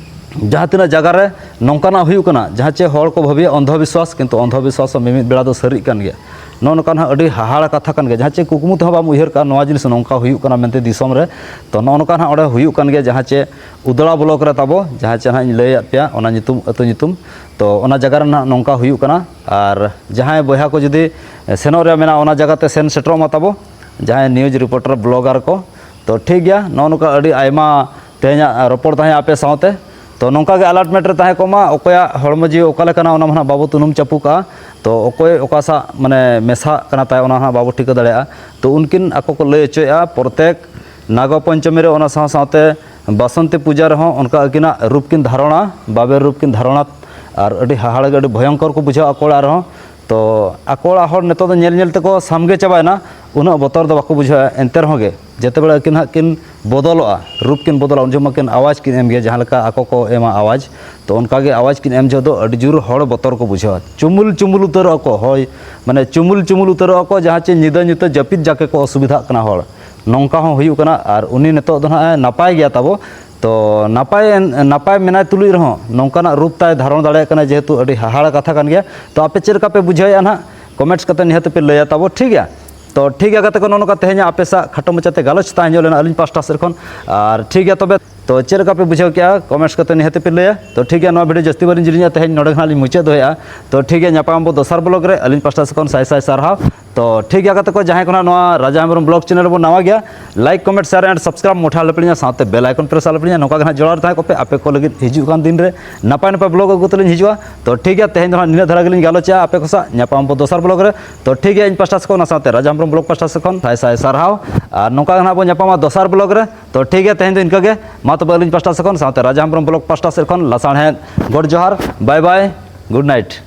ᱡᱟᱦᱟᱸ ᱛᱤᱱᱟᱹᱜ ᱡᱟᱭᱜᱟ ᱨᱮ ᱱᱚᱝᱠᱟᱱᱟᱜ ᱦᱩᱭᱩᱜ ᱠᱟᱱᱟ, ᱡᱟᱦᱟᱸ ᱪᱮ ᱦᱚᱲ ᱠᱚ ᱵᱷᱟᱹᱵᱤᱭᱟ ᱚᱱᱫᱷᱚ ᱵᱤᱥᱣᱟᱥ, ᱠᱤᱱᱛᱩ ᱚᱱᱫᱷᱚ ᱵᱤᱥᱣᱟᱥ ᱦᱚᱸ ᱢᱤᱢᱤᱫ ᱵᱮᱲᱟ ᱫᱚ ᱥᱟᱹᱨᱤᱜ ᱠᱟᱱ ᱜᱮᱭᱟ᱾ ᱱᱚᱜᱼᱚ ᱱᱚᱝᱠᱟ ᱱᱟᱦᱟᱜ ᱟᱹᱰᱤ ᱦᱟᱦᱟᱲᱟ ᱠᱟᱛᱷᱟ ᱠᱟᱱ ᱜᱮᱭᱟ, ᱡᱟᱦᱟᱸ ᱪᱮ ᱠᱩᱠᱢᱩ ᱛᱮᱦᱚᱸ ᱵᱟᱢ ᱩᱭᱦᱟᱹᱨ ᱠᱟᱜᱼᱟ ᱱᱚᱣᱟ ᱡᱤᱱᱤᱥ ᱱᱚᱝᱠᱟ ᱦᱩᱭᱩᱜ ᱠᱟᱱᱟ ᱢᱮᱱᱛᱮ ᱫᱤᱥᱚᱢ ᱨᱮ᱾ ᱛᱚ ᱱᱚᱜᱼᱚ ᱱᱚᱝᱠᱟ ᱱᱟᱦᱟᱜ ᱚᱸᱰᱮ ᱦᱩᱭᱩᱜ ᱠᱟᱱ ᱜᱮᱭᱟ, ᱡᱟᱦᱟᱸ ᱪᱮ ᱩᱫᱽᱲᱟ block ᱨᱮ ᱛᱟᱵᱚ, ᱡᱟᱦᱟᱸ ᱪᱮ ᱱᱟᱦᱟᱜ ᱤᱧ ᱞᱟᱹᱭᱟᱫ ᱯᱮᱭᱟ ᱚᱱᱟ ᱧᱩᱛᱩᱢ, ᱟᱹᱛᱩ ᱧᱩᱛᱩᱢ᱾ ᱛᱚ ᱚᱱᱟ ᱡᱟᱭᱜᱟ ᱨᱮ ᱱᱟᱦᱟᱜ ᱱᱚᱝᱠᱟ ᱦᱩᱭᱩᱜ ᱠᱟᱱᱟ᱾ ᱟᱨ ᱡᱟᱦᱟᱸᱭ ᱵᱚᱭᱦᱟ ᱠᱚ ᱡᱩᱫᱤ ᱥᱮᱱᱚᱜ ᱨᱮᱭᱟᱜ ᱢᱮᱱᱟᱜᱼᱟ, ᱚᱱᱟ ᱡᱟᱭᱜᱟ ᱛᱮ ᱥᱮᱱ ᱥᱮᱴᱮᱨᱚᱜ ᱢᱟ ᱛᱟᱵᱚ, ᱡᱟᱦᱟᱸᱭ news reporter, blogger ᱠᱚ᱾ ᱛᱚ ᱴᱷᱤᱠ ᱜᱮᱭᱟ, ᱱᱚᱜᱼᱚ ᱱᱚᱝᱠᱟ ᱟᱹᱰᱤ ᱟᱭᱢᱟ ᱛᱮᱦᱮᱧᱟᱜ ᱨᱚᱯᱚᱲ ᱛᱟᱦᱮᱸ ᱟᱯᱮ ᱥᱟᱶᱛᱮ᱾ ᱛᱚ ᱱᱚᱝᱠᱟ ᱜᱮ alert ᱢᱮᱴ ᱨᱮ ᱛᱟᱦᱮᱸ ᱠᱚᱜ ᱢᱟ, ᱚᱠᱚᱭᱟᱜ ᱦᱚᱲᱢᱚ ᱡᱤᱣᱤ ᱚᱠᱟ ᱞᱮᱠᱟᱱᱟ ᱚᱱᱟ ᱢᱟ ᱱᱟᱦᱟᱜ ᱵᱟᱵᱚ ᱛᱩᱱᱩᱢ ᱪᱟᱯᱩ ᱠᱟᱜᱼᱟ᱾ ᱛᱚ ᱚᱠᱚᱭ ᱚᱠᱟ ᱥᱟᱶ ᱢᱟᱱᱮ ᱢᱮᱥᱟᱜ ᱠᱟᱱᱟ ᱛᱟᱭ, ᱚᱱᱟ ᱦᱟᱸᱜ ᱵᱟᱵᱚ ᱴᱷᱤᱠᱟᱹ ᱫᱟᱲᱮᱭᱟᱜᱼᱟ᱾ ᱛᱚ ᱩᱱᱠᱤᱱ ᱟᱠᱚ ᱠᱚ ᱞᱟᱹᱭ ᱦᱚᱪᱚᱭᱮᱫᱼᱟ, ᱯᱨᱚᱛᱮᱠ ᱱᱟᱜᱚ ᱯᱚᱧᱪᱚᱢᱤ ᱨᱮ, ᱚᱱᱟ ᱥᱟᱶ ᱥᱟᱶᱛᱮ ᱵᱟᱥᱚᱱᱛᱤ ᱯᱩᱡᱟ ᱨᱮᱦᱚᱸ ᱚᱱᱠᱟ ᱟᱹᱠᱤᱱᱟᱜ ᱨᱩᱯ ᱠᱤᱱ ᱫᱷᱟᱨᱚᱱᱟ, ᱵᱟᱵᱮᱨ ᱨᱩᱯ ᱠᱤᱱ ᱫᱷᱟᱨᱚᱱᱟ᱾ ᱟᱨ ᱟᱹᱰᱤ ᱦᱟᱦᱟᱲᱟ ᱜᱮ, ᱟᱹᱰᱤ ᱵᱷᱚᱭᱚᱝᱠᱚᱨ ᱠᱚ ᱵᱩᱡᱷᱟᱹᱣᱟ ᱟᱠᱚ ᱚᱲᱟᱜ ᱨᱮᱦᱚᱸ᱾ ᱛᱚ ᱟᱠᱚ ᱚᱲᱟᱜ ᱦᱚᱲ ᱱᱤᱛᱚᱜ ᱫᱚ ᱧᱮᱞ ᱧᱮᱞ ᱛᱮᱠᱚ ᱥᱟᱢᱜᱮ ᱪᱟᱵᱟᱭᱮᱱᱟ, ᱩᱱᱟᱹᱜ ᱵᱚᱛᱚᱨ ᱫᱚ ᱵᱟᱠᱚ ᱵᱩᱡᱷᱟᱹᱣᱟ᱾ ᱮᱱᱛᱮ ᱨᱮᱦᱚᱸ ᱜᱮ ᱡᱮᱛᱮ ᱵᱮᱲᱟ ᱟᱹᱠᱤᱱ ᱦᱟᱸᱜ ᱠᱤᱱ ᱵᱚᱫᱚᱞᱚᱜᱼᱟ, ᱨᱩᱯ ᱠᱤᱱ ᱵᱚᱫᱚᱞᱟ, ᱩᱱ ᱡᱚᱠᱷᱚᱱ ᱢᱟᱠᱤᱱ ᱟᱣᱟᱡᱽ ᱠᱤᱱ ᱮᱢ ᱜᱮᱭᱟ, ᱡᱟᱦᱟᱸ ᱞᱮᱠᱟ ᱟᱠᱚ ᱠᱚ ᱮᱢᱟ ᱟᱣᱟᱡᱽ, ᱛᱚ ᱚᱱᱠᱟ ᱜᱮ ᱟᱣᱟᱡᱽ ᱠᱤᱱ ᱮᱢ ᱡᱚᱦᱚᱜ ᱫᱚ ᱟᱹᱰᱤ ᱡᱳᱨ ᱦᱚᱲ ᱵᱚᱛᱚᱨ ᱠᱚ ᱵᱩᱡᱷᱟᱹᱣᱟ᱾ ᱪᱩᱢᱩᱞ ᱪᱩᱢᱩᱞ ᱩᱛᱟᱹᱨᱚᱜᱼᱟ ᱠᱚ, ᱦᱳᱭ, ᱢᱟᱱᱮ ᱪᱩᱢᱩᱞ ᱪᱩᱢᱩᱞ ᱩᱛᱟᱹᱨᱚᱜᱼᱟ ᱠᱚ, ᱡᱟᱦᱟᱸ ᱪᱮ ᱧᱤᱫᱟᱹ ᱧᱩᱛᱟᱹ ᱡᱟᱹᱯᱤᱫ ᱡᱟᱠᱮ ᱠᱚ ᱚᱥᱩᱵᱤᱫᱷᱟᱜ ᱠᱟᱱᱟ ᱦᱚᱲ, ᱱᱚᱝᱠᱟ ᱦᱚᱸ ᱦᱩᱭᱩᱜ ᱠᱟᱱᱟ᱾ ᱟᱨ ᱩᱱᱤ ᱱᱤᱛᱚᱜ ᱫᱚ ᱱᱟᱦᱟᱜ ᱮ ᱱᱟᱯᱟᱭ ᱜᱮᱭᱟ ᱛᱟᱵᱚ, ᱛᱚ ᱱᱟᱯᱟᱭ, ᱱᱟᱯᱟᱭ ᱢᱮᱱᱟᱭ ᱛᱩᱞᱩᱡ ᱨᱮᱦᱚᱸ ᱱᱚᱝᱠᱟᱱᱟᱜ ᱨᱩᱯ ᱛᱟᱭ ᱫᱷᱟᱨᱚᱱ ᱫᱟᱲᱮᱭᱟᱜ ᱠᱟᱱᱟ, ᱡᱮᱦᱮᱛᱩ ᱟᱹᱰᱤ ᱦᱟᱦᱟᱲᱟ ᱠᱟᱛᱷᱟ ᱠᱟᱱ ᱜᱮᱭᱟ᱾ ᱛᱚ ᱟᱯᱮ ᱪᱮᱫ ᱞᱮᱠᱟ ᱯᱮ ᱵᱩᱡᱷᱟᱹᱣᱮᱫᱼᱟ ᱱᱟᱦᱟᱜ, comments ᱠᱟᱛᱮ ᱱᱤᱦᱟᱹᱛ ᱯᱮ ᱞᱟᱹᱭᱟ ᱛᱟᱵᱚ, ᱴᱷᱤᱠ ᱜᱮᱭᱟ? ᱛᱚ ᱴᱷᱤᱠ ᱜᱮᱭᱟ ᱜᱟᱛᱮ ᱠᱚ, ᱱᱚᱜᱼᱚ ᱱᱚᱝᱠᱟ ᱛᱮᱦᱮᱧ ᱟᱯᱮ ᱥᱟᱶ ᱠᱷᱟᱴᱚ ᱢᱟᱪᱷᱟᱛᱮ ᱜᱟᱞᱚᱪ ᱛᱟᱦᱮᱸ ᱧᱚᱜ ᱞᱮᱱᱟ ᱟᱹᱞᱤᱧ ᱯᱟᱥᱴᱟ ᱥᱮᱫ ᱠᱷᱚᱱ᱾ ᱟᱨ ᱴᱷᱤᱠ ᱜᱮᱭᱟ ᱛᱚᱵᱮ, ᱛᱚ ᱪᱮᱫ ᱞᱮᱠᱟ ᱯᱮ ᱵᱩᱡᱷᱟᱹᱣ ᱠᱮᱜᱼᱟ, comments ᱠᱟᱛᱮ ᱱᱤᱦᱟᱹᱛ ᱯᱮ ᱞᱟᱹᱭᱟ᱾ ᱛᱚ ᱴᱷᱤᱠ ᱜᱮᱭᱟ, ᱱᱚᱣᱟ video ᱡᱟᱹᱥᱛᱤ ᱵᱟᱹᱞᱤᱧ ᱡᱤᱞᱤᱧᱟ, ᱛᱮᱦᱮᱧ ᱱᱚᱰᱮ ᱜᱮ ᱱᱟᱦᱟᱜ ᱞᱤᱧ ᱢᱩᱪᱟᱹᱫ ᱫᱚᱦᱚᱭᱟ᱾ ᱛᱚ ᱴᱷᱤᱠ ᱜᱮᱭᱟ, ᱧᱟᱯᱟᱢ ᱟᱵᱚ ᱫᱚᱥᱟᱨ vlog ᱨᱮ᱾ ᱟᱹᱞᱤᱧ ᱯᱟᱥᱴᱟ ᱥᱮᱫ ᱠᱷᱚᱱ ᱥᱟᱭ ᱥᱟᱭ ᱥᱟᱨᱦᱟᱣ᱾ ᱛᱚ ᱴᱷᱤᱠ ᱜᱮᱭᱟ ᱜᱟᱛᱮ ᱠᱚ, ᱡᱟᱦᱟᱸᱭ ᱠᱚ ᱱᱟᱦᱟᱜ ᱱᱚᱣᱟ ᱨᱟᱡᱟ ᱦᱮᱢᱵᱨᱚᱢ vlog channel ᱨᱮᱵᱚᱱ ᱱᱟᱣᱟ ᱜᱮᱭᱟ, like, comment, share and subscribe ᱢᱚᱴᱷᱟ ᱟᱞᱚᱯᱮ ᱦᱤᱲᱤᱧᱟ, ᱥᱟᱶᱛᱮ bell icon press ᱟᱞᱚᱯᱮ ᱦᱤᱲᱤᱧᱟ᱾ ᱱᱚᱝᱠᱟ ᱜᱮ ᱱᱟᱦᱟᱜ ᱡᱚᱲᱟᱣ ᱨᱮ ᱛᱟᱦᱮᱸ ᱠᱚᱜ ᱯᱮ, ᱟᱯᱮ ᱠᱚ ᱞᱟᱹᱜᱤᱫ ᱦᱤᱡᱩᱜ ᱠᱟᱱ ᱫᱤᱱ ᱨᱮ ᱱᱟᱯᱟᱭ ᱱᱟᱯᱟᱭ vlog ᱟᱹᱜᱩ ᱛᱮᱞᱤᱧ ᱦᱤᱡᱩᱜᱼᱟ᱾ ᱛᱚ ᱴᱷᱤᱠ ᱜᱮᱭᱟ, ᱛᱮᱦᱮᱧ ᱫᱚ ᱱᱟᱦᱟᱜ ᱱᱤᱱᱟᱹᱜ ᱫᱷᱟᱨᱟ ᱜᱮᱞᱤᱧ ᱜᱟᱞᱚᱪᱟ᱾ ᱟᱯᱮ ᱠᱚ ᱥᱟᱶ ᱧᱟᱯᱟᱢ ᱟᱵᱚ ᱫᱚᱥᱟᱨ vlog ᱨᱮ᱾ ᱛᱚ ᱴᱷᱤᱠ ᱜᱮᱭᱟ, ᱤᱧ ᱯᱟᱥᱴᱟ ᱥᱮᱫ ᱠᱷᱚᱱ, ᱚᱱᱟ ᱥᱟᱶᱛᱮ ᱨᱟᱡᱟ ᱦᱮᱢᱵᱨᱚᱢ vlog ᱯᱟᱥᱴᱟ ᱥᱮᱫ ᱠᱷᱚᱱ ᱥᱟᱭ ᱥᱟᱭ ᱥᱟᱨᱦᱟᱣ᱾ ᱟᱨ ᱱᱚᱝᱠᱟ ᱜᱮ ᱱᱟᱦᱟᱜ ᱵᱚᱱ ᱧᱟᱯᱟᱢᱟ ᱫᱚᱥᱟᱨ vlog ᱨᱮ᱾ ᱛᱚ ᱴᱷᱤᱠ ᱜᱮᱭᱟ, ᱛᱮᱦᱮᱧ ᱫᱚ ᱤᱱᱠᱟᱹ ᱜᱮ᱾ ᱢᱟ ᱛᱚᱵᱮ, ᱟᱹᱞᱤᱧ ᱯᱟᱥᱴᱟ ᱥᱮᱫ ᱠᱷᱚᱱ, ᱥᱟᱶᱛᱮ ᱨᱟᱡᱟ ᱦᱮᱢᱵᱨᱚᱢ vlog ᱯᱟᱥᱴᱟ ᱥᱮᱫ ᱠᱷᱚᱱ ᱞᱟᱥᱟᱲᱦᱮᱫ ᱜᱚᱰ ᱡᱚᱦᱟᱨ, bye bye, good night᱾